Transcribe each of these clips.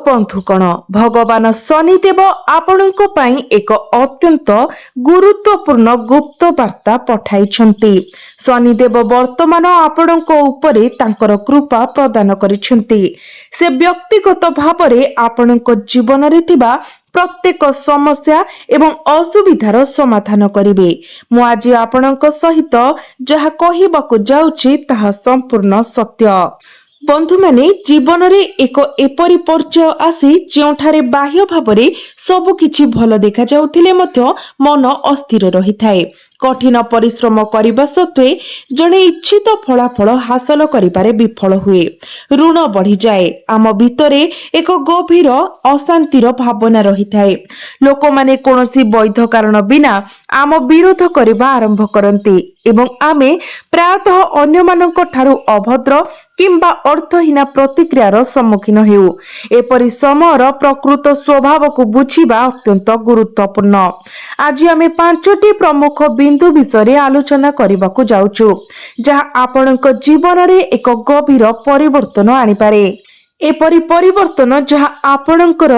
ବନ୍ଧୁଗଣ, ଭଗବାନ ଶନିଦେବ ଆପଣଙ୍କ ପାଇଁ ଏକ ଅତ୍ୟନ୍ତ ଗୁରୁତ୍ୱପୂର୍ଣ୍ଣ ଗୁପ୍ତ ବାର୍ତ୍ତା ପଠାଇଛନ୍ତି। ଶନିଦେବ ବର୍ତ୍ତମାନ ଆପଣଙ୍କ ଉପରେ ତାଙ୍କର କୃପା ପ୍ରଦାନ କରିଛନ୍ତି। ସେ ବ୍ୟକ୍ତିଗତ ଭାବରେ ଆପଣଙ୍କ ଜୀବନରେ ଥିବା ପ୍ରତ୍ୟେକ ସମସ୍ୟା ଏବଂ ଅସୁବିଧାର ସମାଧାନ କରିବେ। ମୁଁ ଆଜି ଆପଣଙ୍କ ସହିତ ଯାହା କହିବାକୁ ଯାଉଛି, ତାହା ସମ୍ପୂର୍ଣ୍ଣ ସତ୍ୟ। ବନ୍ଧୁମାନେ, ଜୀବନରେ ଏକ ଏପରି ପର୍ଯ୍ୟାୟ ଆସେ, ଯେଉଁଠାରେ ବାହ୍ୟ ଭାବରେ ସବୁ କିଛି ଭଲ ଦେଖାଯାଉଥିଲେ ମଧ୍ୟ ମନ ଅସ୍ଥିର ରହିଥାଏ। କଠିନ ପରିଶ୍ରମ କରିବା ସତ୍ତ୍ୱେ ଜଣେ ଇଚ୍ଛିତ ଫଳାଫଳ ହାସଲ କରିବାରେ ବିଫଳ ହୁଏ। ଋଣ ବଢିଯାଏ। ଆମ ଭିତରେ ଏକ ଗଭୀର ଅଶାନ୍ତିର ଭାବନା ରହିଥାଏ। ଲୋକମାନେ କୌଣସି ବୈଧ କାରଣ ବିନା ଆମ ବିରୋଧ କରିବା ଆରମ୍ଭ କରନ୍ତି ଏବଂ ଆମେ ପ୍ରାୟତଃ ଅନ୍ୟମାନଙ୍କ ଠାରୁ ଅଭଦ୍ର କିମ୍ବା ଅର୍ଥହୀନ ପ୍ରତିକ୍ରିୟାର ସମ୍ମୁଖୀନ ହେଉ। ଏପରି ସମୟର ପ୍ରକୃତ ସ୍ୱଭାବକୁ ବୁଝିବା ଅତ୍ୟନ୍ତ ଗୁରୁତ୍ୱପୂର୍ଣ୍ଣ। ଆଜି ଆମେ ପାଞ୍ଚଟି ପ୍ରମୁଖ ବିନ୍ଦୁ ବିଷୟରେ ଆଲୋଚନା କରିବାକୁ ଯାଉଛୁ, ଯାହା ଆପଣଙ୍କ ଜୀବନରେ ଏକ ଗଭୀର ପରିବର୍ତ୍ତନ ଆଣିପାରେ। ଏପରି ପରିବର୍ତ୍ତନ ଯାହା ଆପଣଙ୍କର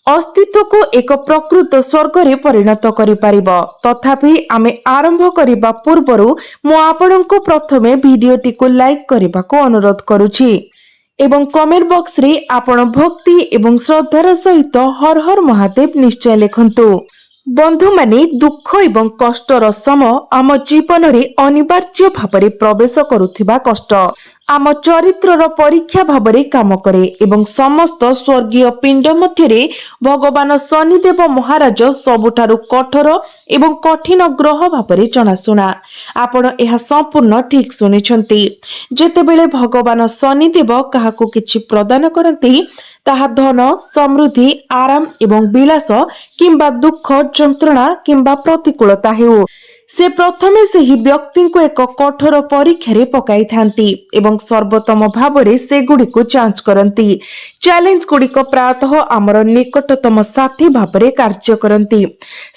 ଅସ୍ତିତ୍ୱକୁ ଏକ ପ୍ରକୃତ ସ୍ୱର୍ଗରେ ପରିଣତ କରିପାରିବ। ତଥାପି, ଆମେ ଆରମ୍ଭ କରିବା ପୂର୍ବରୁ ମୁଁ ଆପଣଙ୍କୁ ପ୍ରଥମେ ଭିଡିଓଟିକୁ ଲାଇକ୍ କରିବାକୁ ଅନୁରୋଧ କରୁଛି ଏବଂ କମେଣ୍ଟ ବକ୍ସରେ ଆପଣ ଭକ୍ତି ଏବଂ ଶ୍ରଦ୍ଧାର ସହିତ ହର ହର ମହାଦେବ ନିଶ୍ଚୟ ଲେଖନ୍ତୁ। ବନ୍ଧୁମାନେ, ଦୁଃଖ ଏବଂ କଷ୍ଟର ସମୟ ଆମ ଜୀବନରେ ଅନିବାର୍ଯ୍ୟ ଭାବରେ ପ୍ରବେଶ କରୁଥିବା କଷ୍ଟ ଆମ ଚରିତ୍ରର ପରୀକ୍ଷା ଭାବରେ କାମ କରେ ଏବଂ ସମସ୍ତ ସ୍ୱର୍ଗୀୟ ପିଣ୍ଡ ମଧ୍ୟରେ ଭଗବାନ ଶନିଦେବ ମହାରାଜ ସବୁଠାରୁ କଠୋର ଏବଂ କଠିନ ଗ୍ରହ ଭାବରେ ଜଣାଶୁଣା। ଆପଣ ଏହା ସମ୍ପୂର୍ଣ୍ଣ ଠିକ ଶୁଣିଛନ୍ତି। ଯେତେବେଳେ ଭଗବାନ ଶନିଦେବ କାହାକୁ କିଛି ପ୍ରଦାନ କରନ୍ତି, ତାହା ଧନ, ସମୃଦ୍ଧି, ଆରାମ ଏବଂ ବିଳାସ କିମ୍ବା ଦୁଃଖ, ଯନ୍ତ୍ରଣା କିମ୍ବା ପ୍ରତିକୂଳତା ହେଉ, ସେ ପ୍ରଥମେ ସେହି ବ୍ୟକ୍ତିଙ୍କୁ ଏକ କଠୋର ପରୀକ୍ଷାରେ ପକାଇଥାନ୍ତି ଏବଂ ସର୍ବୋତ୍ତମ ଭାବରେ ସେଗୁଡ଼ିକୁ ଯାଞ୍ଚ କରନ୍ତି। ଚ୍ୟାଲେଞ୍ଜ ଗୁଡ଼ିକ ପ୍ରାୟତଃ ଆମର ନିକଟତମ ସାଥୀ ଭାବରେ କାର୍ଯ୍ୟ କରନ୍ତି।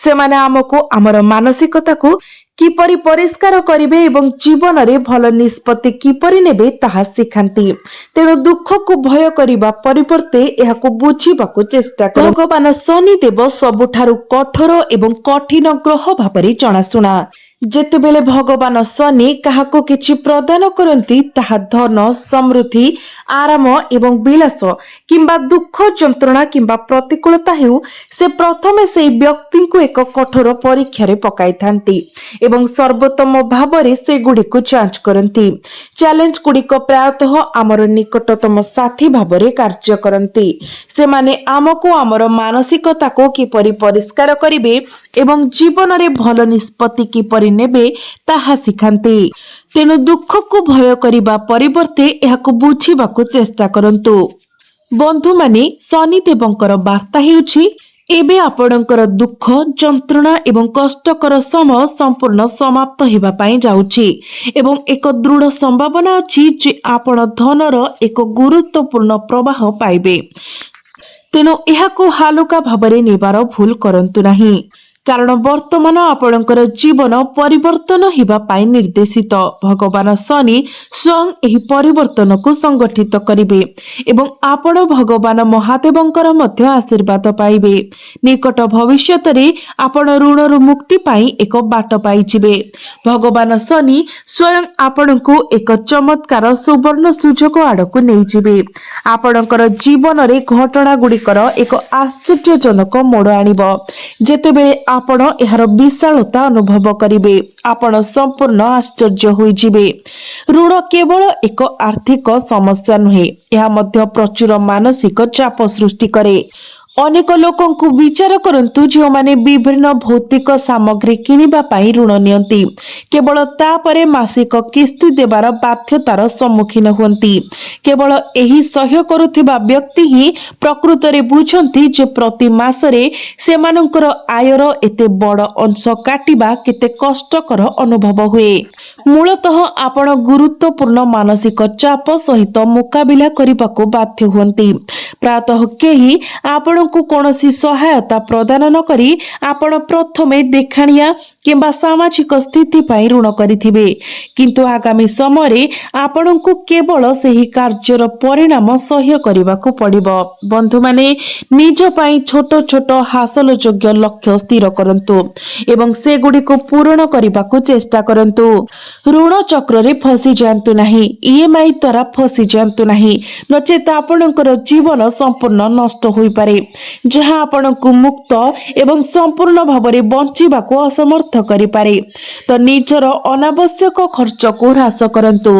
ସେମାନେ ଆମକୁ ଆମର ମାନସିକତାକୁ କିପରି ପରିଷ୍କାର କରିବେ ଏବଂ ଜୀବନରେ ଭଲ ନିଷ୍ପତ୍ତି କିପରି ନେବେ, ତାହା ଶିଖାନ୍ତି। ତେଣୁ ଦୁଃଖକୁ ଭୟ କରିବା ପରିବର୍ତ୍ତେ ଏହାକୁ ବୁଝିବାକୁ ଚେଷ୍ଟା କର। ଭଗବାନ ଶନିଦେବ ସବୁଠାରୁ କଠୋର ଏବଂ କଠିନ ଗ୍ରହ ଭାବରେ ଜଣାଶୁଣା। ଯେତେବେଳେ ଭଗବାନ ଶନି କାହାକୁ କିଛି ପ୍ରଦାନ କରନ୍ତି, ତାହା ଧନ, ସମୃଦ୍ଧି, ଆରାମ ଏବଂ ବିଳାସ କିମ୍ବା ଦୁଃଖ, ଯନ୍ତ୍ରଣା କିମ୍ବା ପ୍ରତିକୂଳତା ହେଉ, ସେ ପ୍ରଥମେ ସେହି ବ୍ୟକ୍ତିଙ୍କୁ ଏକ କଠୋର ପରୀକ୍ଷାରେ ପକାଇଥାନ୍ତି ଏବଂ ସର୍ବୋତ୍ତମ ଭାବରେ ସେଗୁଡ଼ିକୁ ଯାଞ୍ଚ କରନ୍ତି। ଚ୍ୟାଲେଞ୍ଜ ଗୁଡ଼ିକ ପ୍ରାୟତଃ ଆମର ନିକଟତମ ସାଥୀ ଭାବରେ କାର୍ଯ୍ୟ କରନ୍ତି। ସେମାନେ ଆମକୁ ଆମର ମାନସିକତାକୁ କିପରି ପରିଷ୍କାର କରିବେ ଏବଂ ଜୀବନରେ ଭଲ ନିଷ୍ପତ୍ତି କିପରି ନେବେ, ତାହା ଶିଖାନ୍ତି। ତେଣୁ ଦୁଃଖକୁ ଭୟ କରିବା ପରିବର୍ତ୍ତେ ଏହାକୁ ବୁଝିବାକୁ ଚେଷ୍ଟା କରନ୍ତୁ। ବନ୍ଧୁମାନେ, ଶନିଦେବଙ୍କର ବାର୍ତ୍ତା ହେଉଛି, ଏବେ ଆପଣଙ୍କର ଦୁଃଖ, ଯନ୍ତ୍ରଣା ଏବଂ କଷ୍ଟକର ସମୟ ସମ୍ପୂର୍ଣ୍ଣ ସମାପ୍ତ ହେବା ପାଇଁ ଯାଉଛି ଏବଂ ଏକ ଦୃଢ଼ ସମ୍ଭାବନା ଅଛି ଯେ ଆପଣ ଧନର ଏକ ଗୁରୁତ୍ୱପୂର୍ଣ୍ଣ ପ୍ରବାହ ପାଇବେ। ତେଣୁ ଏହାକୁ ହାଲୁକା ଭାବରେ ନେବାର ଭୁଲ କରନ୍ତୁ ନାହିଁ, କାରଣ ବର୍ତ୍ତମାନ ଆପଣଙ୍କର ଜୀବନ ପରିବର୍ତ୍ତନ ହେବା ପାଇଁ ନିର୍ଦ୍ଦେଶିତ। ଭଗବାନ ଶନି ସ୍ୱୟଂ ଏହି ପରିବର୍ତ୍ତନକୁ ସଂଗଠିତ କରିବେ ଏବଂ ଆପଣ ଭଗବାନ ମହାଦେବଙ୍କର ମଧ୍ୟ ଆଶୀର୍ବାଦ ପାଇବେ। ନିକଟ ଭବିଷ୍ୟତରେ ଆପଣ ଋଣରୁ ମୁକ୍ତି ପାଇଁ ଏକ ବାଟ ପାଇଯିବେ। ଭଗବାନ ଶନି ସ୍ୱୟଂ ଆପଣଙ୍କୁ ଏକ ଚମତ୍କାର ସୁବର୍ଣ୍ଣ ସୁଯୋଗ ଆଡ଼କୁ ନେଇଯିବେ। ଆପଣଙ୍କର ଜୀବନରେ ଘଟଣା ଗୁଡ଼ିକର ଏକ ଆଶ୍ଚର୍ଯ୍ୟଜନକ ମୋଡ଼ ଆଣିବ। ଯେତେବେଳେ ଆପଣ ଏହାର ବିଶାଳତା ଅନୁଭବ କରିବେ, ଆପଣ ସମ୍ପୂର୍ଣ୍ଣ ଆଶ୍ଚର୍ଯ୍ୟ ହୋଇଯିବେ। ଋଣ କେବଳ ଏକ ଆର୍ଥିକ ସମସ୍ୟା ନୁହେଁ, ଏହା ମଧ୍ୟ ପ୍ରଚୁର ମାନସିକ ଚାପ ସୃଷ୍ଟି କରେ। ଅନେକ ଲୋକଙ୍କୁ ବିଚାର କରନ୍ତୁ, ଯେଉଁମାନେ ବିଭିନ୍ନ ଭୌତିକ ସାମଗ୍ରୀ କିଣିବା ପାଇଁ ଋଣ ନିଅନ୍ତି, କେବଳ ତାପରେ ମାସିକ କିସ୍ତି ଦେବାର ବାଧ୍ୟତାର ସମ୍ମୁଖୀନ ହୁଅନ୍ତି। କେବଳ ଏହି ସହ୍ୟ କରୁଥିବା ବ୍ୟକ୍ତି ହିଁ ପ୍ରକୃତରେ ବୁଝନ୍ତି ଯେ ପ୍ରତି ମାସରେ ସେମାନଙ୍କର ଆୟର ଏତେ ବଡ଼ ଅଂଶ କାଟିବା କେତେ କଷ୍ଟକର ଅନୁଭବ ହୁଏ। ମୂଳତଃ ଆପଣ ଗୁରୁତ୍ୱପୂର୍ଣ୍ଣ ମାନସିକ ଚାପ ସହିତ ମୁକାବିଲା କରିବାକୁ ବାଧ୍ୟ ହୁଅନ୍ତି। ପ୍ରାୟତଃ କେହି ଆପଣଙ୍କୁ କୌଣସି ସହାୟତା ପ୍ରଦାନ ନ କରି ଆପଣ ପ୍ରଥମେ ଦେଖାଣିଆ କିମ୍ବା ସାମାଜିକ ସ୍ଥିତି ପାଇଁ ଋଣ କରିଥିବେ, କିନ୍ତୁ ଆଗାମୀ ସମୟରେ ଆପଣଙ୍କୁ କେବଳ ସେହି କାର୍ଯ୍ୟର ପରିଣାମ ସହ୍ୟ କରିବାକୁ ପଡ଼ିବ। ବନ୍ଧୁମାନେ, ନିଜ ପାଇଁ ଛୋଟ ଛୋଟ ହାସଲ ଯୋଗ୍ୟ ଲକ୍ଷ୍ୟ ସ୍ଥିର କରନ୍ତୁ ଏବଂ ସେଗୁଡ଼ିକୁ ପୂରଣ କରିବାକୁ ଚେଷ୍ଟା କରନ୍ତୁ। ଋଣ ଚକ୍ରରେ ଫସି ଯାଆନ୍ତୁ ନାହିଁ। ଇଏମ୍ଆଇ ଦ୍ୱାରା ଫସି ଯାଆନ୍ତୁ ନାହିଁ, ନଚେତ ଆପଣଙ୍କର ଜୀବନ ସମ୍ପୂର୍ଣ୍ଣ ନଷ୍ଟ ହୋଇପାରେ, ଯାହା ଆପଣଙ୍କୁ ମୁକ୍ତ ଏବଂ ସମ୍ପୂର୍ଣ୍ଣ ଭାବରେ ବଞ୍ଚିବାକୁ ଅସମର୍ଥ କରିପାରେ। ତ ନିଜର ଅନାବଶ୍ୟକ ଖର୍ଚ୍ଚକୁ ହ୍ରାସ କରନ୍ତୁ।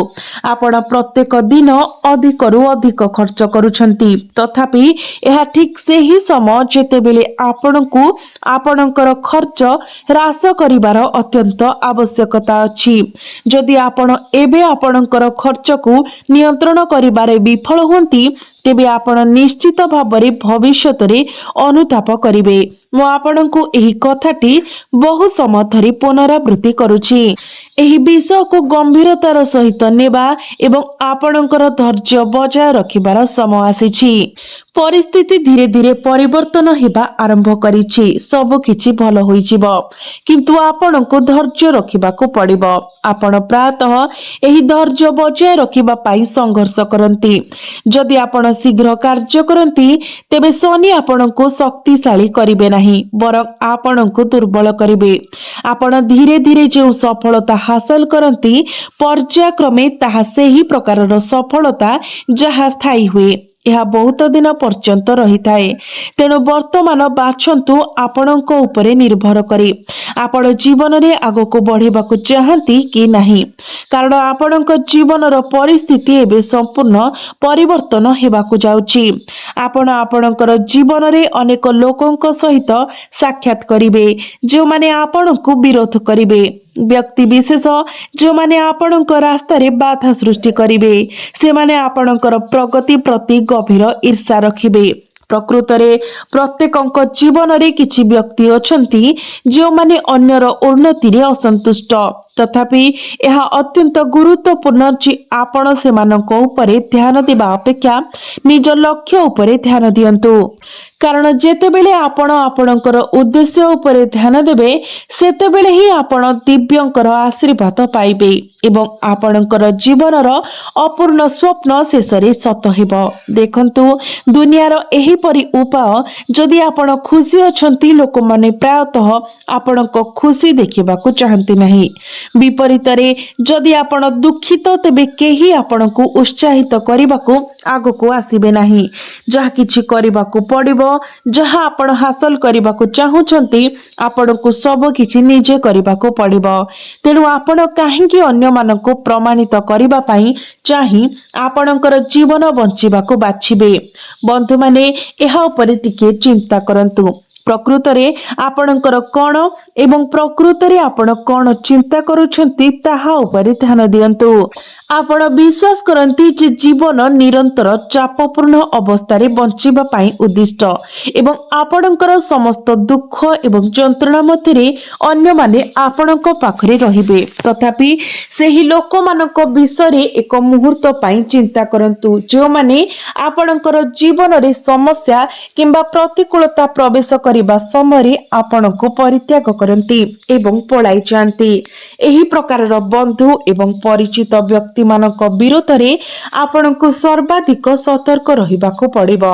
ଆପଣ ପ୍ରତ୍ୟେକ ଦିନ ଅଧିକରୁ ଅଧିକ ଖର୍ଚ୍ଚ କରୁଛନ୍ତି, ତଥାପି ଏହା ଠିକ୍ ସେହି ସମୟ ଯେତେବେଳେ ଆପଣଙ୍କୁ ଆପଣଙ୍କର ଖର୍ଚ୍ଚ ହ୍ରାସ କରିବାର ଅତ୍ୟନ୍ତ ଆବଶ୍ୟକତା ଅଛି। ଯଦି ଆପଣ ଏବେ ଆପଣଙ୍କର ଖର୍ଚ୍ଚକୁ ନିୟନ୍ତ୍ରଣ କରିବାରେ ବିଫଳ ହୁଅନ୍ତି, ତେବେ ଆପଣ ନିଶ୍ଚିତ ଭାବରେ ଭବିଷ୍ୟତରେ ଅନୁତାପ କରିବେ। ମୁଁ ଆପଣଙ୍କୁ ଏହି କଥାଟି ବହୁ ସମୟ ଧରି ପୁନରାବୃତ୍ତି କରୁଛି। ଏହି ବିଷୟକୁ ଗମ୍ଭୀରତାର ସହିତ ନେବା ଏବଂ ଆପଣଙ୍କର ଧୈର୍ଯ୍ୟ ବଜାୟ ରଖିବାର ସମୟ ଆସିଛି। ପରିସ୍ଥିତି ଧୀରେ ଧୀରେ ପରିବର୍ତ୍ତନ ହେବା ଆରମ୍ଭ କରିଛି। ସବୁ କିଛି ଭଲ ହୋଇଯିବ, କିନ୍ତୁ ଆପଣଙ୍କୁ ଧୈର୍ଯ୍ୟ ରଖିବାକୁ ପଡ଼ିବ। ଆପଣ ପ୍ରାୟତଃ ଏହି ଧୈର୍ଯ୍ୟ ବଜାୟ ରଖିବା ପାଇଁ ସଂଘର୍ଷ କରନ୍ତି। ଯଦି ଆପଣ ଶୀଘ୍ର କାର୍ଯ୍ୟ କରନ୍ତି, ତେବେ ଶନି ଆପଣଙ୍କୁ ଶକ୍ତିଶାଳୀ କରିବେ ନାହିଁ, ବରଂ ଆପଣଙ୍କୁ ଦୁର୍ବଳ କରିବେ। ଆପଣ ଧୀରେ ଧୀରେ ଯେଉଁ ସଫଳତା ହାସଲ କରନ୍ତି, ପର୍ଯ୍ୟାୟକ୍ରମେ ତାହା ସେହି ପ୍ରକାରର ସଫଳତା ଯାହା ସ୍ଥାୟୀ ହୁଏ। ଏହା ବହୁତ ଦିନ ପର୍ଯ୍ୟନ୍ତ ରହିଥାଏ। ତେଣୁ ବର୍ତ୍ତମାନ ବାଛନ୍ତୁ, ଆପଣଙ୍କ ଉପରେ ନିର୍ଭର କରେ ଆପଣ ଜୀବନରେ ଆଗକୁ ବଢ଼ିବାକୁ ଚାହାନ୍ତି କି ନାହିଁ, କାରଣ ଆପଣଙ୍କ ଜୀବନର ପରିସ୍ଥିତି ଏବେ ସମ୍ପୂର୍ଣ୍ଣ ପରିବର୍ତ୍ତନ ହେବାକୁ ଯାଉଛି। ଆପଣ ଆପଣଙ୍କର ଜୀବନରେ ଅନେକ ଲୋକଙ୍କ ସହିତ ସାକ୍ଷାତ କରିବେ, ଯେଉଁମାନେ ଆପଣଙ୍କୁ ବିରୋଧ କରିବେ। ବ୍ୟକ୍ତି ବିଶେଷ ଯେଉଁମାନେ ଆପଣଙ୍କ ରାସ୍ତାରେ ବାଧା ସୃଷ୍ଟି କରିବେ, ସେମାନେ ଆପଣଙ୍କର ପ୍ରଗତି ପ୍ରତି ଗଭୀର ଈର୍ଷା ରଖିବେ। ପ୍ରକୃତରେ ପ୍ରତ୍ୟେକଙ୍କ ଜୀବନରେ କିଛି ବ୍ୟକ୍ତି ଅଛନ୍ତି, ଯେଉଁମାନେ ଅନ୍ୟର ଉନ୍ନତିରେ ଅସନ୍ତୁଷ୍ଟ। ତଥାପି ଏହା ଅତ୍ୟନ୍ତ ଗୁରୁତ୍ୱପୂର୍ଣ୍ଣ ଯେ ଆପଣ ସେମାନଙ୍କ ଉପରେ ଧ୍ୟାନ ଦେବା ଅପେକ୍ଷା ନିଜ ଲକ୍ଷ୍ୟ ଉପରେ ଧ୍ୟାନ ଦିଅନ୍ତୁ, କାରଣ ଯେତେବେଳେ ଆପଣ ଆପଣଙ୍କର ଉଦ୍ଦେଶ୍ୟ ଉପରେ ଧ୍ୟାନ ଦେବେ, ସେତେବେଳେ ହିଁ ଆପଣ ଦିବ୍ୟଙ୍କର ଆଶୀର୍ବାଦ ପାଇବେ ଏବଂ ଆପଣଙ୍କର ଜୀବନର ଅପୂର୍ଣ୍ଣ ସ୍ୱପ୍ନ ଶେଷରେ ସତ ହେବ। ଦେଖନ୍ତୁ, ଦୁନିଆର ଏହିପରି ଉପାୟ, ଯଦି ଆପଣ ଖୁସି ଅଛନ୍ତି, ଲୋକମାନେ ପ୍ରାୟତଃ ଆପଣଙ୍କ ଖୁସି ଦେଖିବାକୁ ଚାହାନ୍ତି ନାହିଁ। ବିପରୀତରେ, ଯଦି ଆପଣ ଦୁଃଖିତ, ତେବେ କେହି ଆପଣଙ୍କୁ ଉତ୍ସାହିତ କରିବାକୁ ଆଗକୁ ଆସିବେ ନାହିଁ। ଯାହା କିଛି କରିବାକୁ ପଡ଼ିବ, ଯାହା ଆପଣ ହାସଲ କରିବାକୁ ଚାହୁଁଛନ୍ତି, ଆପଣଙ୍କୁ ସବୁ କିଛି ନିଜେ କରିବାକୁ ପଡ଼ିବ। ତେଣୁ ଆପଣ କାହିଁକି ଅନ୍ୟମାନଙ୍କୁ ପ୍ରମାଣିତ କରିବା ପାଇଁ ଚାହିଁ ଆପଣଙ୍କର ଜୀବନ ବଞ୍ଚିବାକୁ ବାଛିବେ? ବନ୍ଧୁମାନେ, ଏହା ଉପରେ ଟିକେ ଚିନ୍ତା କରନ୍ତୁ। ପ୍ରକୃତରେ ଆପଣଙ୍କର କ'ଣ ଏବଂ ପ୍ରକୃତରେ ଆପଣ କ'ଣ ଚିନ୍ତା କରୁଛନ୍ତି, ତାହା ଉପରେ ଧ୍ୟାନ ଦିଅନ୍ତୁ। ଆପଣ ବିଶ୍ୱାସ କରନ୍ତି ଯେ ଜୀବନ ନିରନ୍ତର ଚାପପୂର୍ଣ୍ଣ ଅବସ୍ଥାରେ ବଞ୍ଚିବା ପାଇଁ ଉଦ୍ଦିଷ୍ଟ ଏବଂ ଆପଣଙ୍କର ସମସ୍ତ ଦୁଃଖ ଏବଂ ଯନ୍ତ୍ରଣା ମଧ୍ୟରେ ଅନ୍ୟମାନେ ଆପଣଙ୍କ ପାଖରେ ରହିବେ। ତଥାପି ସେହି ଲୋକମାନଙ୍କ ବିଷୟରେ ଏକ ମୁହୂର୍ତ୍ତ ପାଇଁ ଚିନ୍ତା କରନ୍ତୁ, ଯେଉଁମାନେ ଆପଣଙ୍କର ଜୀବନରେ ସମସ୍ୟା କିମ୍ବା ପ୍ରତିକୂଳତା ପ୍ରବେଶ କରିବା ସମୟରେ ଆପଣଙ୍କୁ ପରିତ୍ୟାଗ କରନ୍ତି ଏବଂ ପଳାଇ ଯାଆନ୍ତି। ଏହି ପ୍ରକାରର ବନ୍ଧୁ ଏବଂ ପରିଚିତ ବ୍ୟକ୍ତିମାନଙ୍କ ବିରୋଧରେ ଆପଣଙ୍କୁ ସର୍ବାଧିକ ସତର୍କ ରହିବାକୁ ପଡ଼ିବ,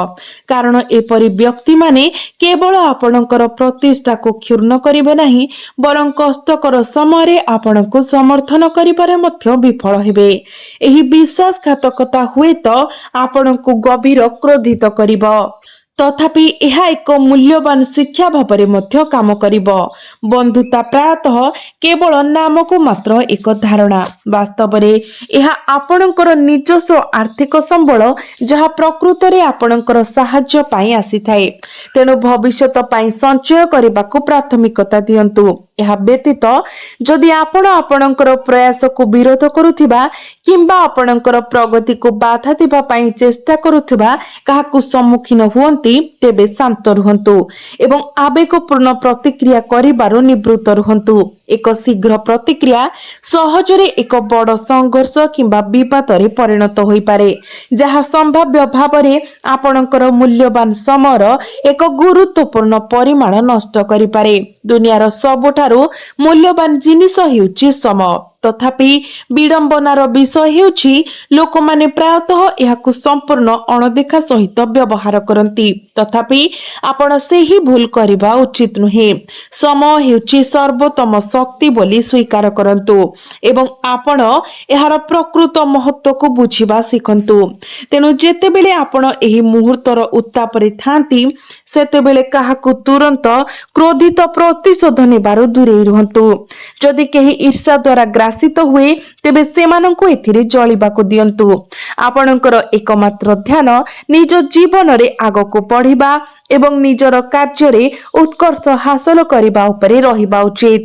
କାରଣ ଏପରି ବ୍ୟକ୍ତିମାନେ କେବଳ ଆପଣଙ୍କର ପ୍ରତିଷ୍ଠାକୁ କ୍ଷୁଣ୍ଣ କରିବେ ନାହିଁ, ବରଂ କଷ୍ଟକର ସମୟରେ ଆପଣଙ୍କୁ ସମର୍ଥନ କରିବାରେ ମଧ୍ୟ ବିଫଳ ହେବେ। ଏହି ବିଶ୍ୱାସଘାତକତା ହୁଏତ ଆପଣଙ୍କୁ ଗଭୀର କ୍ରୋଧିତ କରିବ, ତଥାପି ଏହା ଏକ ମୂଲ୍ୟବାନ ଶିକ୍ଷା ଭାବରେ ମଧ୍ୟ କାମ କରିବ। ବନ୍ଧୁତା ପ୍ରାୟତଃ କେବଳ ନାମକୁ ମାତ୍ର ଏକ ଧାରଣା। ବାସ୍ତବରେ ଏହା ଆପଣଙ୍କର ନିଜସ୍ୱ ଆର୍ଥିକ ସମ୍ବଳ, ଯାହା ପ୍ରକୃତରେ ଆପଣଙ୍କର ସାହାଯ୍ୟ ପାଇଁ ଆସିଥାଏ। ତେଣୁ ଭବିଷ୍ୟତ ପାଇଁ ସଞ୍ଚୟ କରିବାକୁ ପ୍ରାଥମିକତା ଦିଅନ୍ତୁ। ଏହା ବ୍ୟତୀତ ଯଦି ଆପଣ ଆପଣଙ୍କର ପ୍ରୟାସକୁ ବିରୋଧ କରୁଥିବା କିମ୍ବା ଆପଣଙ୍କର ପ୍ରଗତିକୁ ବାଧା ଦେବା ପାଇଁ ଚେଷ୍ଟା କରୁଥିବା କାହାକୁ ସମ୍ମୁଖୀନ ହୁଅନ୍ତି, ତେବେ ଶାନ୍ତ ରୁହନ୍ତୁ ଏବଂ ଆବେଗପୂର୍ଣ୍ଣ ପ୍ରତିକ୍ରିୟା କରିବାରୁ ନିବୃତ୍ତ ରୁହନ୍ତୁ। ଏକ ଶୀଘ୍ର ପ୍ରତିକ୍ରିୟା ସହଜରେ ଏକ ବଡ଼ ସଂଘର୍ଷ କିମ୍ବା ବିବାଦରେ ପରିଣତ ହୋଇପାରେ, ଯାହା ସମ୍ଭାବ୍ୟ ଭାବରେ ଆପଣଙ୍କର ମୂଲ୍ୟବାନ ସମୟର ଏକ ଗୁରୁତ୍ୱପୂର୍ଣ୍ଣ ପରିମାଣ ନଷ୍ଟ କରିପାରେ। ଦୁନିଆର ସବୁଠାରୁ ମୂଲ୍ୟବାନ ଜିନିଷ ହେଉଛି ସମୟ। ତଥାପି ବିଡ଼ମ୍ବନାର ବିଷୟ ହେଉଛି, ଲୋକମାନେ ପ୍ରାୟତଃ ଏହାକୁ ସମ୍ପୂର୍ଣ୍ଣ ଅଣଦେଖା ସହିତ ବ୍ୟବହାର କରନ୍ତି। ତଥାପି ଆପଣ ସେହି ଭୁଲ କରିବା ଉଚିତ ନୁହେଁ। ସମୟ ହେଉଛି ସର୍ବୋତ୍ତମ ଶକ୍ତି ବୋଲି ସ୍ୱୀକାର କରନ୍ତୁ ଏବଂ ଆପଣ ଏହାର ପ୍ରକୃତ ମହତ୍ଵକୁ ବୁଝିବା ଶିଖନ୍ତୁ। ତେଣୁ ଯେତେବେଳେ ଆପଣ ଏହି ମୁହୂର୍ତ୍ତର ଉତ୍ତାପରେ ଥାନ୍ତି, ସେତେବେଳେ କାହାକୁ ତୁରନ୍ତ କ୍ରୋଧିତ ପ୍ରତିଶୋଧ ନେବାରୁ ଦୂରେଇ ରୁହନ୍ତୁ। ଯଦି କେହି ଈର୍ଷା ଦ୍ୱାରା ଗ୍ରାସିତ ହୁଏ, ତେବେ ସେମାନଙ୍କୁ ଏଥିରେ ଜଳିବାକୁ ଦିଅନ୍ତୁ। ଆପଣଙ୍କର ଏକମାତ୍ର ଧ୍ୟାନ ନିଜ ଜୀବନରେ ଆଗକୁ ବଢିବା ଏବଂ ନିଜର କାର୍ଯ୍ୟରେ ଉତ୍କର୍ଷ ହାସଲ କରିବା ଉପରେ ରହିବା ଉଚିତ।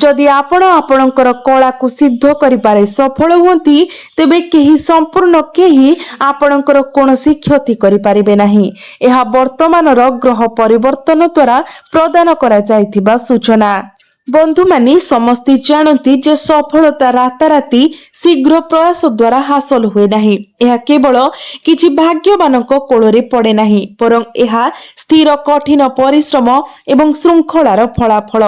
ଯଦି ଆପଣ ଆପଣଙ୍କର କଳାକୁ ସିଦ୍ଧ କରିବାରେ ସଫଳ ହୁଅନ୍ତି, ତେବେ କେହି, ସମ୍ପୂର୍ଣ୍ଣ କେହି ଆପଣଙ୍କର କୌଣସି କ୍ଷତି କରିପାରିବେ ନାହିଁ। ଏହା ବର୍ତ୍ତମାନର ଗ୍ରହ ପରିବର୍ତ୍ତନ ଦ୍ୱାରା ପ୍ରଦାନ କରାଯାଇଥିବା ସୂଚନା। ବନ୍ଧୁମାନେ, ସମସ୍ତେ ଜାଣନ୍ତି ଯେ ସଫଳତା ରାତାରାତି ଶୀଘ୍ର ପ୍ରୟାସ ଦ୍ୱାରା ହାସଲ ହୁଏ ନାହିଁ। ଏହା କେବଳ କିଛି ଭାଗ୍ୟବାନଙ୍କ କୋଳରେ ପଡ଼େ ନାହିଁ, ବରଂ ଏହା ସ୍ଥିର କଠିନ ପରିଶ୍ରମ ଏବଂ ଶୃଙ୍ଖଳାର ଫଳାଫଳ,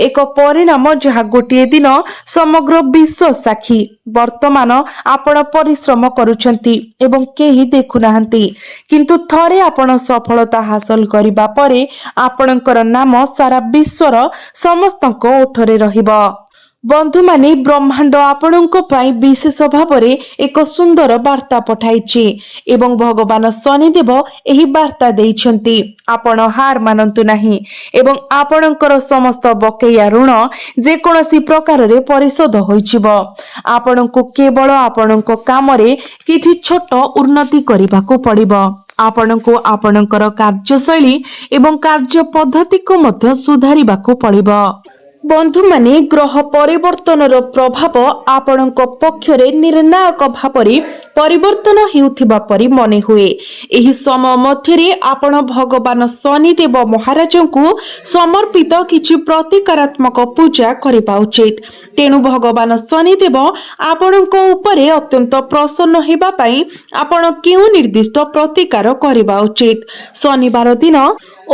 ଏକ ପରିଣାମ ଯାହା ଗୋଟିଏ ଦିନ ସମଗ୍ର ବିଶ୍ୱ ସାକ୍ଷୀ। ବର୍ତ୍ତମାନ ଆପଣ ପରିଶ୍ରମ କରୁଛନ୍ତି ଏବଂ କେହି ଦେଖୁନାହାନ୍ତି, କିନ୍ତୁ ଥରେ ଆପଣ ସଫଳତା ହାସଲ କରିବା ପରେ ଆପଣଙ୍କର ନାମ ସାରା ବିଶ୍ୱର ସମସ୍ତଙ୍କ ଓଠରେ ରହିବ। ବନ୍ଧୁମାନେ, ବ୍ରହ୍ମାଣ୍ଡ ଆପଣଙ୍କ ପାଇଁ ବିଶେଷ ଭାବରେ ଏକ ସୁନ୍ଦର ବାର୍ତ୍ତା ପଠାଇଛି ଏବଂ ଭଗବାନ ଶନିଦେବ ଏହି ବାର୍ତ୍ତା ଦେଇଛନ୍ତି, ଆପଣ ହାର ମାନନ୍ତୁ ନାହିଁ ଏବଂ ଆପଣଙ୍କର ସମସ୍ତ ବକେୟା ଋଣ ଯେକୌଣସି ପ୍ରକାରରେ ପରିଶୋଧ ହୋଇଯିବ। ଆପଣଙ୍କୁ କେବଳ ଆପଣଙ୍କ କାମରେ କିଛି ଛୋଟ ଉନ୍ନତି କରିବାକୁ ପଡ଼ିବ। ଆପଣଙ୍କୁ ଆପଣଙ୍କର କାର୍ଯ୍ୟଶୈଳୀ ଏବଂ କାର୍ଯ୍ୟ ପଦ୍ଧତିକୁ ମଧ୍ୟ ସୁଧାରିବାକୁ ପଡ଼ିବ। ବନ୍ଧୁମାନେ, ଗ୍ରହ ପରିବର୍ତ୍ତନର ପ୍ରଭାବ ଆପଣଙ୍କ ପକ୍ଷରେ ନିର୍ଣ୍ଣାୟକ ଭାବରେ ପରିବର୍ତ୍ତନ ହେଉଥିବା ପରି ମନେ ହୁଏ। ଏହି ସମୟ ମଧ୍ୟରେ ଆପଣ ଭଗବାନ ଶନିଦେବ ମହାରାଜଙ୍କୁ ସମର୍ପିତ କିଛି ପ୍ରତିକାରାତ୍ମକ ପୂଜା କରିବା ଉଚିତ। ତେଣୁ ଭଗବାନ ଶନିଦେବ ଆପଣଙ୍କ ଉପରେ ଅତ୍ୟନ୍ତ ପ୍ରସନ୍ନ ହେବା ପାଇଁ ଆପଣ କେଉଁ ନିର୍ଦ୍ଦିଷ୍ଟ ପ୍ରତିକାର କରିବା ଉଚିତ? ଶନିବାର ଦିନ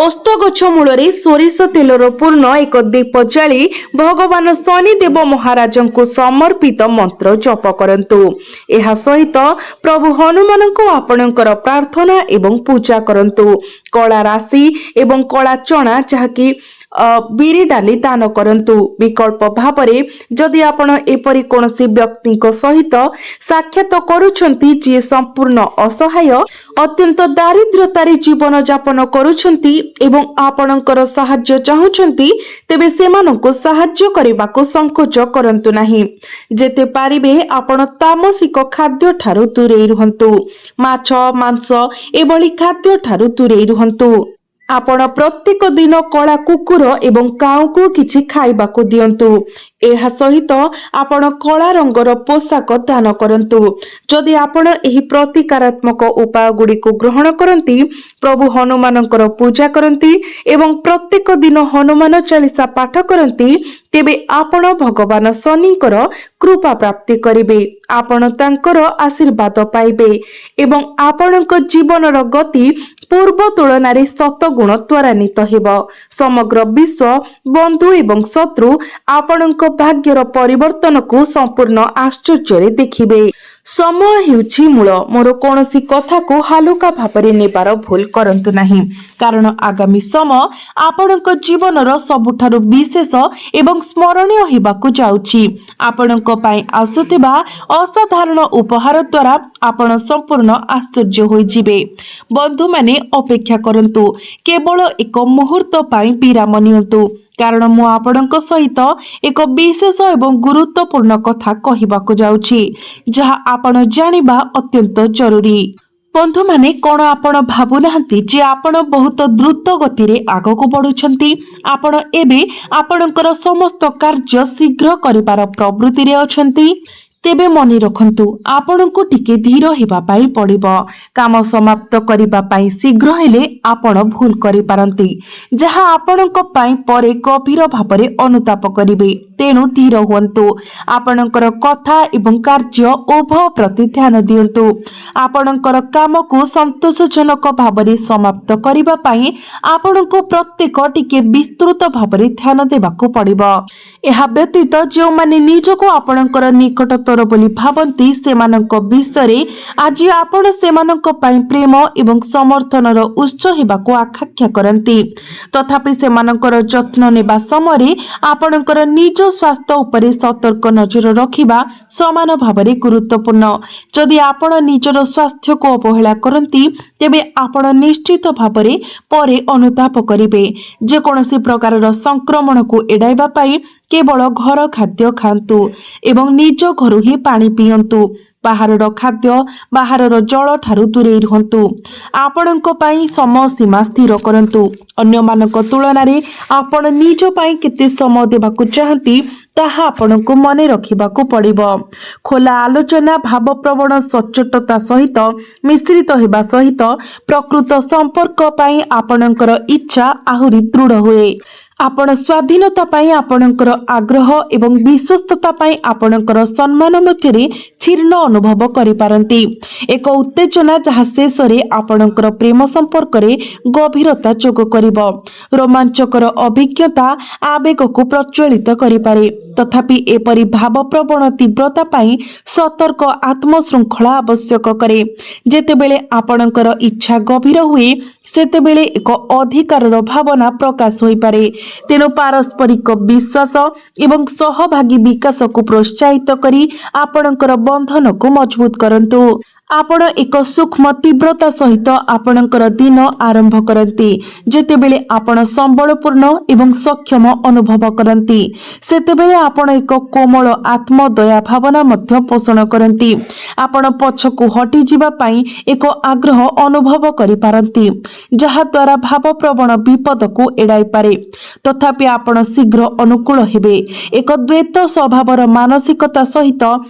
ଓସ୍ତ ଗଛ ମୂଳରେ ସୋରିଷ ତେଲର ପୂର୍ଣ୍ଣ ଏକ ଦୀପ ଜାଳି ଭଗବାନ ଶନିଦେବ ମହାରାଜଙ୍କୁ ସମର୍ପିତ ମନ୍ତ୍ର ଜପ କରନ୍ତୁ। ଏହା ସହିତ ପ୍ରଭୁ ହନୁମାନଙ୍କୁ ଆପଣଙ୍କର ପ୍ରାର୍ଥନା ଏବଂ ପୂଜା କରନ୍ତୁ। କଳା ରାଶି ଏବଂ କଳା ଚଣା, ଯାହାକି ବିରି ଡାଲି ଦାନ କରନ୍ତୁ। ବିକଳ୍ପ ଭାବରେ, ଯଦି ଆପଣ ଏପରି କୌଣସି ବ୍ୟକ୍ତିଙ୍କ ସହିତ ସାକ୍ଷାତ କରୁଛନ୍ତି ଯିଏ ସମ୍ପୂର୍ଣ୍ଣ ଅସହାୟ, ଅତ୍ୟନ୍ତ ଦାରିଦ୍ର୍ୟତାରେ ଜୀବନ ଯାପନ କରୁଛନ୍ତି ଏବଂ ଆପଣଙ୍କର ସାହାଯ୍ୟ ଚାହୁଁଛନ୍ତି, ତେବେ ସେମାନଙ୍କୁ ସାହାଯ୍ୟ କରିବାକୁ ସଂକୋଚ କରନ୍ତୁ ନାହିଁ। ଯେତେ ପାରିବେ ଆପଣ ତାମସିକ ଖାଦ୍ୟ ଠାରୁ ଦୂରେଇ ରୁହନ୍ତୁ। ମାଛ, ମାଂସ ଏଭଳି ଖାଦ୍ୟ ଠାରୁ ଦୂରେଇ ରୁହନ୍ତୁ। ଆପଣ ପ୍ରତ୍ୟେକ ଦିନ କଳା କୁକୁର ଏବଂ କାଉକୁ କିଛି ଖାଇବାକୁ ଦିଅନ୍ତୁ। ଏହା ସହିତ ଆପଣ କଳା ରଙ୍ଗର ପୋଷାକ ଦାନ କରନ୍ତୁ। ଯଦି ଆପଣ ଏହି ପ୍ରତିକାରାତ୍ମକ ଉପାୟ ଗୁଡ଼ିକୁ ଗ୍ରହଣ କରନ୍ତି, ପ୍ରଭୁ ହନୁମାନଙ୍କର ପୂଜା କରନ୍ତି ଏବଂ ପ୍ରତ୍ୟେକ ଦିନ ହନୁମାନ ଚାଳିଶା ପାଠ କରନ୍ତି, ତେବେ ଆପଣ ଭଗବାନ ଶନିଙ୍କର କୃପା ପ୍ରାପ୍ତି କରିବେ। ଆପଣ ତାଙ୍କର ଆଶୀର୍ବାଦ ପାଇବେ ଏବଂ ଆପଣଙ୍କ ଜୀବନର ଗତି ପୂର୍ବ ତୁଳନାରେ ଶତଗୁଣ ତ୍ୱରାନ୍ୱିତ ହେବ। ସମଗ୍ର ବିଶ୍ୱ, ବନ୍ଧୁ ଏବଂ ଶତ୍ରୁ ଆପଣଙ୍କ ଭାଗ୍ୟର ପରିବର୍ତ୍ତନକୁ ସମ୍ପୂର୍ଣ୍ଣ ଆଶ୍ଚର୍ଯ୍ୟରେ ଦେଖିବେ। ସମୟ ହେଉଛି ମୂଳ। ମୋର କୌଣସି କଥାକୁ ହାଲୁକା ଭାବରେ ନେବାର ଭୁଲ କରନ୍ତୁ ନାହିଁ, କାରଣ ଆଗାମୀ ସମୟ ଆପଣଙ୍କ ଜୀବନର ସବୁଠାରୁ ବିଶେଷ ଏବଂ ସ୍ମରଣୀୟ ହେବାକୁ ଯାଉଛି। ଆପଣଙ୍କ ପାଇଁ ଆସୁଥିବା ଅସାଧାରଣ ଉପହାର ଦ୍ୱାରା ଆପଣ ସମ୍ପୂର୍ଣ୍ଣ ଆଶ୍ଚର୍ଯ୍ୟ ହୋଇଯିବେ। ବନ୍ଧୁମାନେ, ଅପେକ୍ଷା କରନ୍ତୁ, କେବଳ ଏକ ମୁହୂର୍ତ୍ତ ପାଇଁ ବିରାମ ନିଅନ୍ତୁ, କାରଣ ମୁଁ ଆପଣଙ୍କ ସହିତ ଏକ ବିଶେଷ ଏବଂ ଗୁରୁତ୍ୱପୂର୍ଣ୍ଣ କଥା କହିବାକୁ ଯାଉଛି, ଯାହା ଆପଣ ଜାଣିବା ଅତ୍ୟନ୍ତ ଜରୁରୀ। ବନ୍ଧୁମାନେ, କଣ ଆପଣ ଭାବୁନାହାନ୍ତି ଯେ ଆପଣ ବହୁତ ଦ୍ରୁତ ଗତିରେ ଆଗକୁ ବଢୁଛନ୍ତି? ଆପଣ ଏବେ ଆପଣଙ୍କର ସମସ୍ତ କାର୍ଯ୍ୟ ଶୀଘ୍ର କରିବାର ପ୍ରବୃତ୍ତିରେ ଅଛନ୍ତି। ତେବେ ମନେ ରଖନ୍ତୁ, ଆପଣଙ୍କୁ ଟିକେ ଧୀର ହେବା ପାଇଁ ପଡ଼ିବ। କାମ ସମାପ୍ତ କରିବା ପାଇଁ ଶୀଘ୍ର ହେଲେ ଆପଣ ଭୁଲ କରିପାରନ୍ତି, ଯାହା ଆପଣଙ୍କ ପାଇଁ ପରେ ଗଭୀର ଭାବରେ ଅନୁତାପ କରିବେ। ତେଣୁ ଧୀର ହୁଅନ୍ତୁ। ଆପଣଙ୍କର କଥା ଏବଂ କାର୍ଯ୍ୟ ଉଭୟ ପ୍ରତି ଧ୍ୟାନ ଦିଅନ୍ତୁ। ଆପଣଙ୍କର କାମକୁ ସନ୍ତୋଷଜନକ ଭାବରେ ସମାପ୍ତ କରିବା ପାଇଁ ଆପଣଙ୍କୁ ପ୍ରତ୍ୟେକ ଟିକେ ବିସ୍ତୃତ ଭାବରେ ଧ୍ୟାନ ଦେବାକୁ ପଡ଼ିବ। ଏହା ବ୍ୟତୀତ ଯେଉଁମାନେ ନିଜକୁ ଆପଣଙ୍କର ନିକଟତର ବୋଲି ଭାବନ୍ତି, ସେମାନଙ୍କ ବିଷୟରେ ଆଜି ଆପଣ ସେମାନଙ୍କ ପାଇଁ ପ୍ରେମ ଏବଂ ସମର୍ଥନର ଉତ୍ସ ହେବାକୁ ଆକାଂକ୍ଷା କରନ୍ତି। ତଥାପି ସେମାନଙ୍କର ଯତ୍ନ ନେବା ସମୟରେ ଆପଣଙ୍କର ନିଜ ସ୍ୱାସ୍ଥ୍ୟ ଉପରେ ସତର୍କ ନଜର ରଖିବା ସମାନ ଭାବରେ ଗୁରୁତ୍ୱପୂର୍ଣ୍ଣ। ଯଦି ଆପଣ ନିଜର ସ୍ୱାସ୍ଥ୍ୟକୁ ଅବହେଳା କରନ୍ତି, ତେବେ ଆପଣ ନିଶ୍ଚିତ ଭାବରେ ପରେ ଅନୁତାପ କରିବେ। ଯେକୌଣସି ପ୍ରକାରର ସଂକ୍ରମଣକୁ ଏଡ଼ାଇବା ପାଇଁ କେବଳ ଘର ଖାଦ୍ୟ ଖାଆନ୍ତୁ ଏବଂ ନିଜ ଘରୁ ହିଁ ପାଣି ପିଅନ୍ତୁ। ବାହାରର ଖାଦ୍ୟ, ବାହାରର ଜଳ ଠାରୁ ଦୂରେଇ ରୁହନ୍ତୁ। ଆପଣଙ୍କ ପାଇଁ ସମୟ ସୀମା ସ୍ଥିର କରନ୍ତୁ। ଅନ୍ୟମାନଙ୍କ ତୁଳନାରେ ଆପଣ ନିଜ ପାଇଁ କେତେ ସମୟ ଦେବାକୁ ଚାହାନ୍ତି, ତାହା ଆପଣଙ୍କୁ ମନେ ରଖିବାକୁ ପଡ଼ିବ। ଖୋଲା ଆଲୋଚନା ଭାବପ୍ରବଣ ସଚ୍ଚୋଟତା ସହିତ ମିଶ୍ରିତ ହେବା ସହିତ ପ୍ରକୃତ ସମ୍ପର୍କ ପାଇଁ ଆପଣଙ୍କର ଇଚ୍ଛା ଆହୁରି ଦୃଢ଼ ହୁଏ। ଆପଣ ସ୍ୱାଧୀନତା ପାଇଁ ଆପଣଙ୍କର ଆଗ୍ରହ ଏବଂ ବିଶ୍ୱସ୍ତତା ପାଇଁ ଆପଣଙ୍କର ସମ୍ମାନ ମଧ୍ୟରେ ଛିନ୍ନ ଅନୁଭବ କରିପାରନ୍ତି, ଏକ ଉତ୍ତେଜନା ଯାହା ଶେଷରେ ଆପଣଙ୍କର ପ୍ରେମ ସମ୍ପର୍କରେ ଗଭୀରତା ଯୋଗ କରିବ। ରୋମାଞ୍ଚକର ଅଭିଜ୍ଞତା ଆବେଗକୁ ପ୍ରଜ୍ୱଳିତ କରିପାରେ। ତଥାପି ଏପରି ଭାବପ୍ରବଣ ତୀବ୍ରତା ପାଇଁ ସତର୍କ ଆତ୍ମଶୃଙ୍ଖଳା ଆବଶ୍ୟକ କରେ। ଯେତେବେଳେ ଆପଣଙ୍କର ଇଚ୍ଛା ଗଭୀର ହୁଏ, ସେତେବେଳେ ଏକ ଅଧିକାରର ଭାବନା ପ୍ରକାଶ ହୋଇପାରେ। ତେଣୁ ପାରସ୍ପରିକ ବିଶ୍ୱାସ ଏବଂ ସହଭାଗୀ ବିକାଶକୁ ପ୍ରୋତ୍ସାହିତ କରି ଆପଣଙ୍କର ବନ୍ଧନକୁ ମଜବୁତ କରନ୍ତୁ। ଆପଣ ଏକ ସୂକ୍ଷ୍ମ ତୀବ୍ରତା ସହିତ ଆପଣଙ୍କର ଦିନ ଆରମ୍ଭ କରନ୍ତି। ଯେତେବେଳେ ଆପଣ ସମ୍ବଳପୂର୍ଣ୍ଣ ଏବଂ ସକ୍ଷମ ଅନୁଭବ କରନ୍ତି, ସେତେବେଳେ ଆପଣ ଏକ କୋମଳ ଆତ୍ମଦୟା ଭାବନା ମଧ୍ୟ ପୋଷଣ କରନ୍ତି। ଆପଣ ପଛକୁ ହଟିଯିବା ପାଇଁ ଏକ ଆଗ୍ରହ ଅନୁଭବ କରିପାରନ୍ତି, ଯାହାଦ୍ୱାରା ଭାବପ୍ରବଣ ବିପଦକୁ ଏଡ଼ାଇପାରେ। ତଥାପି ଆପଣ ଶୀଘ୍ର ଅନୁକୂଳ ହେବେ। ଏକ ଦ୍ୱୈତ ସ୍ୱଭାବର ମାନସିକତା ସହିତ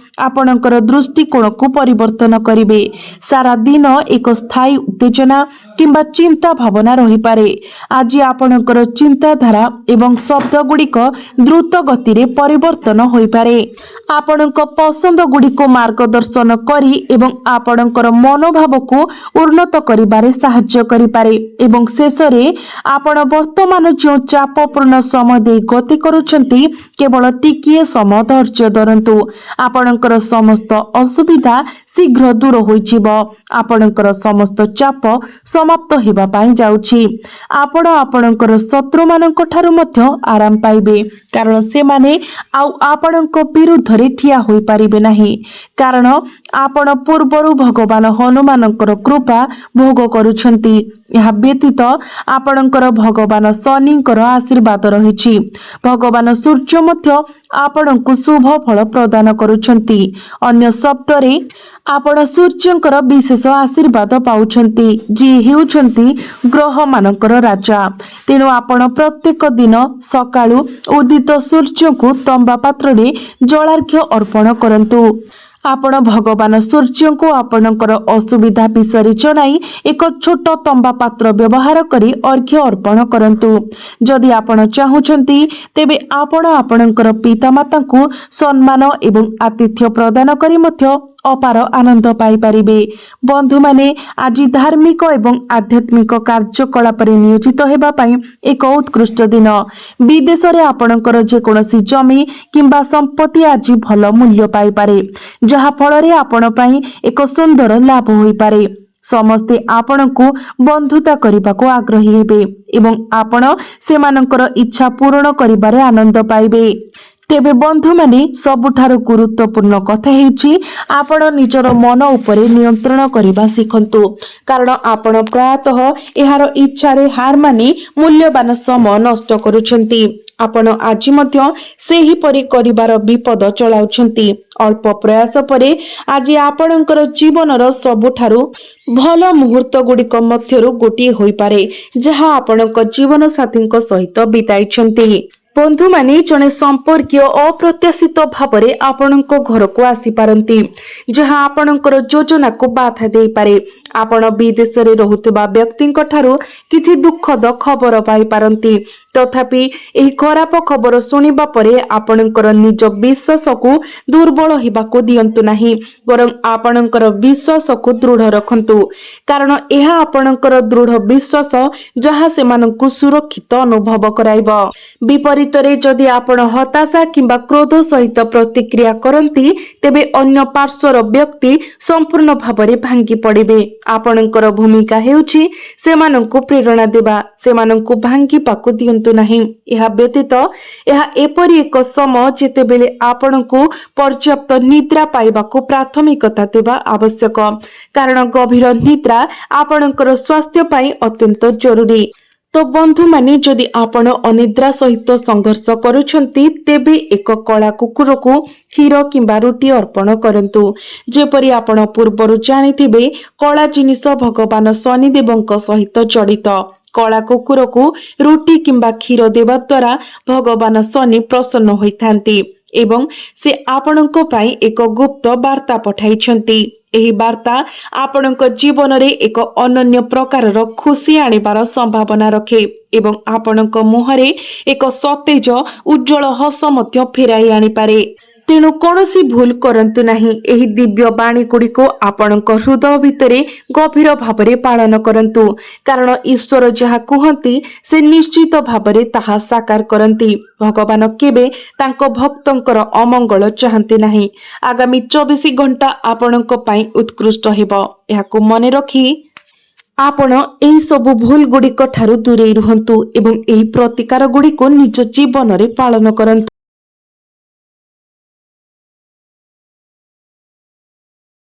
ଆପଣଙ୍କର ଦୃଷ୍ଟିକୋଣକୁ ପରିବର୍ତ୍ତନ କରିବେ। ସାରା ଦିନ ଏକ ସ୍ଥାୟୀ ଉତ୍ତେଜନା କିମ୍ବା ଚିନ୍ତା ଭାବନା ରହିପାରେ। ଆଜି ଆପଣଙ୍କର ଚିନ୍ତାଧାରା ଏବଂ ଶବ୍ଦ ଗୁଡ଼ିକ ଦ୍ରୁତ ଗତିରେ ପରିବର୍ତ୍ତନ ହୋଇପାରେ। ଆପଣଙ୍କ ପସନ୍ଦ ଗୁଡ଼ିକୁ ମାର୍ଗଦର୍ଶନ କରି ଏବଂ ଆପଣଙ୍କର ମନୋଭାବକୁ ଉନ୍ନତ କରିବାରେ ସାହାଯ୍ୟ କରିପାରେ। ଏବଂ ଶେଷରେ, ଆପଣ ବର୍ତ୍ତମାନ ଯେଉଁ ଚାପପୂର୍ଣ୍ଣ ସମୟ ଦେଇ ଗତି କରୁଛନ୍ତି, କେବଳ ଟିକିଏ ସମୟ ଧୈର୍ଯ୍ୟ ଧରନ୍ତୁ। ଆପଣଙ୍କର ସମସ୍ତ ଅସୁବିଧା ଶୀଘ୍ର ଦୂର ହୋଇଯିବ। ଆପଣଙ୍କର ସମସ୍ତ ଚାପ ସମାପ୍ତ ହେବା ପାଇଁ ଯାଉଛି। ଆପଣ ଆପଣଙ୍କର ଶତ୍ରୁମାନଙ୍କ ଠାରୁ ମଧ୍ୟ ଆରାମ ପାଇବେ, କାରଣ ସେମାନେ ଆଉ ଆପଣଙ୍କ ବିରୁଦ୍ଧରେ ଠିଆ ହୋଇପାରିବେ ନାହିଁ, କାରଣ ଆପଣ ପୂର୍ବରୁ ଭଗବାନ ହନୁମାନଙ୍କର କୃପା ଭୋଗ କରୁଛନ୍ତି। ଏହା ବ୍ୟତୀତ ଆପଣଙ୍କର ଭଗବାନ ଶନିଙ୍କର ଆଶୀର୍ବାଦ ରହିଛି। ଭଗବାନ ସୂର୍ଯ୍ୟ ମଧ୍ୟ ଆପଣଙ୍କୁ ଶୁଭ ଫଳ ପ୍ରଦାନ କରୁଛନ୍ତି। ଅନ୍ୟ ଶବ୍ଦରେ, ଆପଣ ସୂର୍ଯ୍ୟଙ୍କର ବିଶେଷ ଆଶୀର୍ବାଦ ପାଉଛନ୍ତି, ଯିଏ ହେଉଛନ୍ତି ଗ୍ରହମାନଙ୍କର ରାଜା। ତେଣୁ ଆପଣ ପ୍ରତ୍ୟେକ ଦିନ ସକାଳୁ ଉଦିତ ସୂର୍ଯ୍ୟଙ୍କୁ ତମ୍ବା ପାତ୍ରରେ ଜଳାର୍ଘ୍ୟ ଅର୍ପଣ କରନ୍ତୁ। ଆପଣ ଭଗବାନ ସୂର୍ଯ୍ୟଙ୍କୁ ଆପଣଙ୍କର ଅସୁବିଧା ବିଷୟରେ ଜଣାଇ ଏକ ଛୋଟ ତମ୍ବା ପାତ୍ର ବ୍ୟବହାର କରି ଅର୍ଘ୍ୟ ଅର୍ପଣ କରନ୍ତୁ। ଯଦି ଆପଣ ଚାହୁଁଛନ୍ତି, ତେବେ ଆପଣ ଆପଣଙ୍କର ପିତାମାତାଙ୍କୁ ସମ୍ମାନ ଏବଂ ଆତିଥ୍ୟ ପ୍ରଦାନ କରି ମଧ୍ୟ ଅପାର ଆନନ୍ଦ ପାଇପାରିବେ। ବନ୍ଧୁମାନେ, ଆଜି ଧାର୍ମିକ ଏବଂ ଆଧ୍ୟାତ୍ମିକ କାର୍ଯ୍ୟକଳାପରେ ନିୟୋଜିତ ହେବା ପାଇଁ ଏକ ଉତ୍କୃଷ୍ଟ ଦିନ। ବିଦେଶରେ ଆପଣଙ୍କର ଯେକୌଣସି ଜମି କିମ୍ବା ସମ୍ପତ୍ତି ଆଜି ଭଲ ମୂଲ୍ୟ ପାଇପାରେ, ଯାହା ଫଳରେ ଆପଣ ପାଇଁ ଏକ ସୁନ୍ଦର ଲାଭ ହୋଇପାରେ। ସମସ୍ତେ ଆପଣଙ୍କୁ ବନ୍ଧୁତା କରିବାକୁ ଆଗ୍ରହୀ ହେବେ ଏବଂ ଆପଣ ସେମାନଙ୍କର ଇଚ୍ଛା ପୂରଣ କରିବାରେ ଆନନ୍ଦ ପାଇବେ। ତେବେ ବନ୍ଧୁମାନେ, ସବୁଠାରୁ ଗୁରୁତ୍ୱପୂର୍ଣ୍ଣ କଥା ହେଉଛି, ଆପଣ ନିଜର ମନ ଉପରେ ନିୟନ୍ତ୍ରଣ କରିବା ଶିଖନ୍ତୁ, କାରଣ ଆପଣ ପ୍ରାୟତଃ ଏହାର ଇଚ୍ଛାରେ ହାର ମାନି ମୂଲ୍ୟବାନ ସମୟ ନଷ୍ଟ କରୁଛନ୍ତି। ଆପଣ ଆଜି ମଧ୍ୟ ସେହିପରି କରିବାର ବିପଦ ଚଳାଉଛନ୍ତି। ଅଳ୍ପ ପ୍ରୟାସ ପରେ ଆଜି ଆପଣଙ୍କର ଜୀବନର ସବୁଠାରୁ ଭଲ ମୁହୂର୍ତ୍ତ ଗୁଡ଼ିକ ମଧ୍ୟରୁ ଗୋଟିଏ ହୋଇପାରେ, ଯାହା ଆପଣଙ୍କ ଜୀବନ ସାଥୀଙ୍କ ସହିତ ବିତାଇଛନ୍ତି। ବନ୍ଧୁମାନେ, ଜଣେ ସମ୍ପର୍କୀୟ ଅପ୍ରତ୍ୟାଶିତ ଭାବରେ ଆପଣଙ୍କ ଘରକୁ ଆସିପାରନ୍ତି, ଯାହା ଆପଣଙ୍କର ଯୋଜନାକୁ ବାଧା ଦେଇପାରେ। ଆପଣ ବିଦେଶରେ ରହୁଥିବା ବ୍ୟକ୍ତିଙ୍କ ଠାରୁ କିଛି ଦୁଃଖଦ ଖବର ପାଇପାରନ୍ତି। ତଥାପି ଏହି ଖରାପ ଖବର ଶୁଣିବା ପରେ ଆପଣଙ୍କର ନିଜ ବିଶ୍ୱାସକୁ ଦୁର୍ବଳ ହେବାକୁ ଦିଅନ୍ତୁ ନାହିଁ, ବରଂ ଆପଣଙ୍କର ବିଶ୍ୱାସକୁ ଦୃଢ଼ ରଖନ୍ତୁ, କାରଣ ଏହା ଆପଣଙ୍କର ଦୃଢ଼ ବିଶ୍ୱାସ ଯାହା ସେମାନଙ୍କୁ ସୁରକ୍ଷିତ ଅନୁଭବ କରାଇବ। ବିପରୀତରେ, ଯଦି ଆପଣ ହତାଶା କିମ୍ବା କ୍ରୋଧ ସହିତ ପ୍ରତିକ୍ରିୟା କରନ୍ତି, ତେବେ ଅନ୍ୟ ପାର୍ଶ୍ୱର ବ୍ୟକ୍ତି ସମ୍ପୂର୍ଣ୍ଣ ଭାବରେ ଭାଙ୍ଗି ପଡ଼ିବେ। ଆପଣଙ୍କର ଭୂମିକା ହେଉଛି ସେମାନଙ୍କୁ ପ୍ରେରଣା ଦେବା, ସେମାନଙ୍କୁ ଭାଙ୍ଗିବାକୁ ଦିଅନ୍ତୁ ନାହିଁ। ଏହା ବ୍ୟତୀତ ଏହା ଏପରି ଏକ ସମୟ ଯେତେବେଳେ ଆପଣଙ୍କୁ ପର୍ଯ୍ୟାପ୍ତ ନିଦ୍ରା ପାଇବାକୁ ପ୍ରାଥମିକତା ଦେବା ଆବଶ୍ୟକ, କାରଣ ଗଭୀର ନିଦ୍ରା ଆପଣଙ୍କର ସ୍ୱାସ୍ଥ୍ୟ ପାଇଁ ଅତ୍ୟନ୍ତ ଜରୁରୀ। ତ ବନ୍ଧୁମାନେ, ଯଦି ଆପଣ ଅନିଦ୍ରା ସହିତ ସଂଘର୍ଷ କରୁଛନ୍ତି, ତେବେ ଏକ କଳା କୁକୁରକୁ କ୍ଷୀର କିମ୍ବା ରୁଟି ଅର୍ପଣ କରନ୍ତୁ। ଯେପରି ଆପଣ ପୂର୍ବରୁ ଜାଣିଥିବେ, କଳା ଜିନିଷ ଭଗବାନ ଶନିଦେବଙ୍କ ସହିତ ଜଡ଼ିତ। କଳା କୁକୁରକୁ ରୁଟି କିମ୍ବା କ୍ଷୀର ଦେବା ଦ୍ୱାରା ଭଗବାନ ଶନି ପ୍ରସନ୍ନ ହୋଇଥାନ୍ତି ଏବଂ ସେ ଆପଣଙ୍କ ପାଇଁ ଏକ ଗୁପ୍ତ ବାର୍ତ୍ତା ପଠାଇଛନ୍ତି। ଏହି ବାର୍ତ୍ତା ଆପଣଙ୍କ ଜୀବନରେ ଏକ ଅନନ୍ୟ ପ୍ରକାରର ଖୁସି ଆଣିବାର ସମ୍ଭାବନା ରଖେ ଏବଂ ଆପଣଙ୍କ ମୁହଁରେ ଏକ ସତେଜ, ଉଜ୍ଜଳ ହସ ମଧ୍ୟ ଫେରାଇ ଆଣିପାରେ। ତେଣୁ କୌଣସି ଭୁଲ କରନ୍ତୁ ନାହିଁ। ଏହି ଦିବ୍ୟ ବାଣୀ ଗୁଡ଼ିକୁ ଆପଣଙ୍କ ହୃଦୟ ଭିତରେ ଗଭୀର ଭାବରେ ପାଳନ କରନ୍ତୁ, କାରଣ ଈଶ୍ୱର ଯାହା କୁହନ୍ତି, ସେ ନିଶ୍ଚିତ ଭାବରେ ତାହା ସାକାର କରନ୍ତି। ଭଗବାନ କେବେ ତାଙ୍କ ଭକ୍ତଙ୍କର ଅମଙ୍ଗଳ ଚାହାନ୍ତି ନାହିଁ। ଆଗାମୀ 24 ଘଣ୍ଟା ଆପଣଙ୍କ ପାଇଁ ଉତ୍କୃଷ୍ଟ ହେବ। ଏହାକୁ ମନେ ରଖି ଆପଣ ଏହି ସବୁ ଭୁଲ ଗୁଡ଼ିକ ଠାରୁ ଦୂରେଇ ରୁହନ୍ତୁ ଏବଂ ଏହି ପ୍ରତିକାର ଗୁଡ଼ିକୁ ନିଜ ଜୀବନରେ ପାଳନ କରନ୍ତୁ।